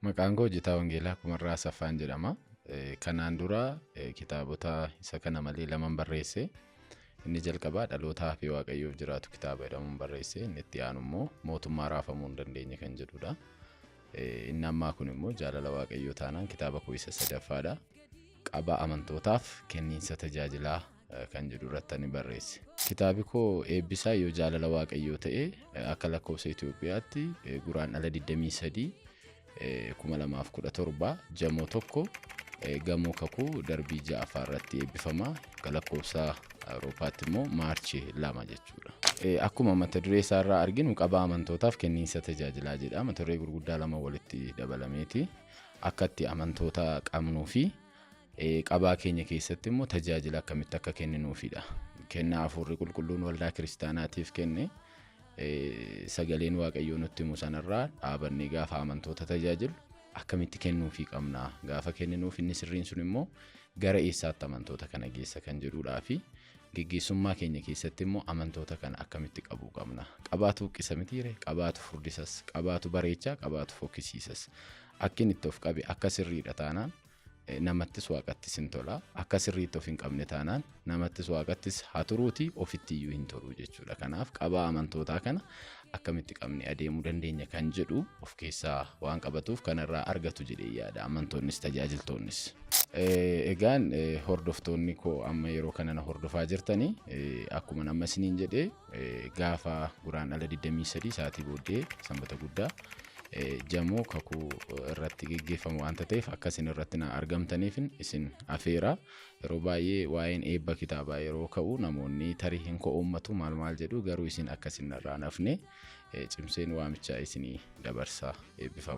Maqaan koo Hojjetaa Wangeelaa Kumarraa Asaffaan jedhama. Kanaan dura kitaabota isa kana malee laman barreesse. Inni jalqabaa Dhalootaa fi Waaqayyoof Jiraatu kitaaba jedhamuun barreesse. Inni itti aanu immoo Mootummaa Raafamuu hin Dandeenye kan jedhudha. Inni ammaa kun immoo Jaalala Waaqayyoo Taanaan kitaaba koo isa sadaffaadha. Qaba amantootaaf kenniinsa tajaajilaa kan jedhu irratti ani barreesse. Kitaabi koo eebbisaa yoo jaalala Waaqayyoo ta'e akka lakkoofsa Itoophiyaatti Guraandhala 23 2017 Jamoo 1 gamoo kakuu darbii 6ffaa irratti eebbifama. Akka lakkoofsa Awurooppaatti immoo Maarchi 2 jechuudha. Akkuma mata duree isaarraa arginu qabaa amantootaaf kenniinsa tajaajilaa jedha. Mata duree gurguddaa lama walitti dabalameeti. Akka itti amantoota qabnuu fi qabaa keenya keessatti immoo tajaajila akkamitti akka kenninuufidha. Kennaa hafuurri qulqulluun waldaa kiristaanaatiif kenne sagaleen Waaqayyoo nutti himu sanarraa dhaabannee gaafa amantoota tajaajilu akkamitti kennuufii qabna. Gaafa kenninuuf inni sirriin sun immoo gara eessaatti amantoota kana geessa kan jedhuudhaa fi geggeessummaa keenya keessatti immoo amantoota kana akkamitti qabuu qabna. Qabaatu huqqisa mitiire, qabaatu furdisas, qabaatu bareechaa, qabaatu fokkisiisas. Akkin itti of qabe akka sirriidha taanaan namattis waaqattis hin tola. Akka sirriitti of hin qabne taanaan namattis waaqattis haa turuuti ofitti iyyuu hin toluu jechuudha. Kanaaf qabaa amantootaa kana akkamitti qabne adeemuu dandeenya kan jedhu of keessaa waan qabatuuf kanarraa argatu jedhee yaada amantoonnis tajaajiltoonnis. Egaan hordoftoonni koo amma yeroo kana na hordofaa jirtanii akkuma amma isiniin jedhee gaafa Guraandhala 23 sa'aatii booddee sanbata guddaa jamoo kakuu irratti geggeeffamu waanta ta'eef akka isin irratti na argamtaniif isin afeera. Yeroo baay'ee waa'een eebba kitaabaa yeroo ka'u namoonni tarii hin ko'oommatu maal maal jedhu, garuu isin akka isin irraa nafne cimseen waamichaa isinii dabarsa. Eebbifama.